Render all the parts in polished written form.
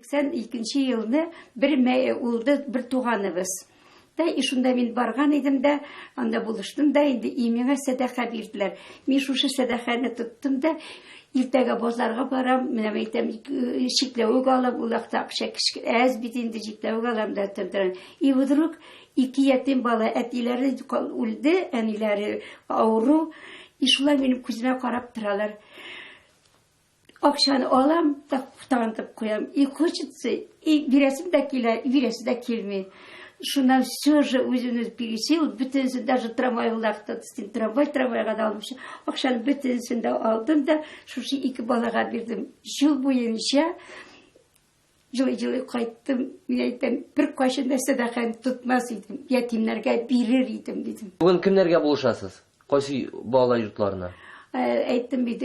82 елны бер улды бер туганыбыз. Да, и шунда мин барган идем дә, анда булыштым да инде, и миңа сәдака бирделәр. Мин шушы сәдаканы тоттым да, иртәгә базарга барам, менә мин әйтәм, чикләвек алам, ул вакытта акча әз бит инде, чикләвек алам да, тын. И вдруг ике ятим бала, әтиләре үлде, әниләре авыру, и шулай минем күземә карап торалар. Акчаны алам, так тагын куям. И хочется, и бирәсем дә килә, и бирәсе дә килми. Шуннан все же үзен пересил, бөтенесен даже трамвай улакта трамвай трамвайга да алмыйча, акчаны бөтенесен дә алдым да, шушы ике балага бирдем. Юл буенча җылый-җылый кайттым. Мин әйтәм, бер кайчан да сәдаканы тотмас идем, ятимнәргә бирер идем, дидем. Бүген кемнәргә булышасыз? Кайсы балалар йортларына? Әйттем бит,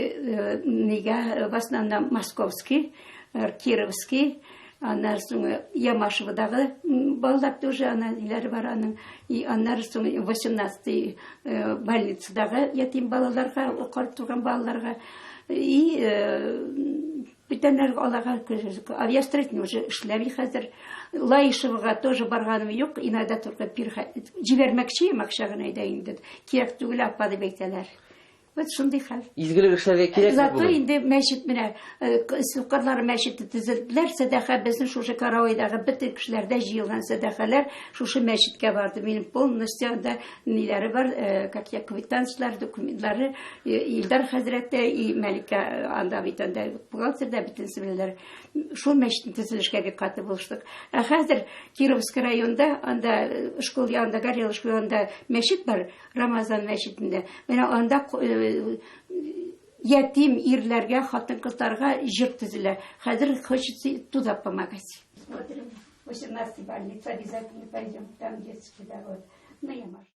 нигә, в основном Московский, Кировский, аннан соң Ямашеводагы балалар тоже, ана ниләре бар аның. И аннан соң 18-й больницадагы ятим балаларга, карт туган балаларга. И бүтәннәр аларга авиастроительный уже эшләми хәзер. Лаишевага тоже барганым юк, иногда только җибәрмәкче акча гына иде инде. Кирәк түгел, апа дип әйтәләр. Вот шундый хәл. Изгелек эшләргә кирәк Зато инде мәчет менә Сукырлар мәчете төзеделәр, сәдака безнең шушы Каравайдагы бөтен кешеләрдә җыелган сәдакалар шушы мәчеткә барды. Минем полностью анда ниләре бар, как я квитанцияләр, документлары Илдар хәзрәттә и Мәликә анда бит анда бухгалтерда бөтенесе беләләр. Шул мәчетне төзелешкә бик каты булыштык. Ә хәзер Кировский районда анда школ янында, Горелый школ янында мәчет бар, Рамазан мәчетендә. Менә анда ятим ирләргә, хатын-кызларга җыр төзелә. Хәзер хочется туда помогать. Смотрим, 18 больница обязательно пойдем, там детский, да, вот. Ну, я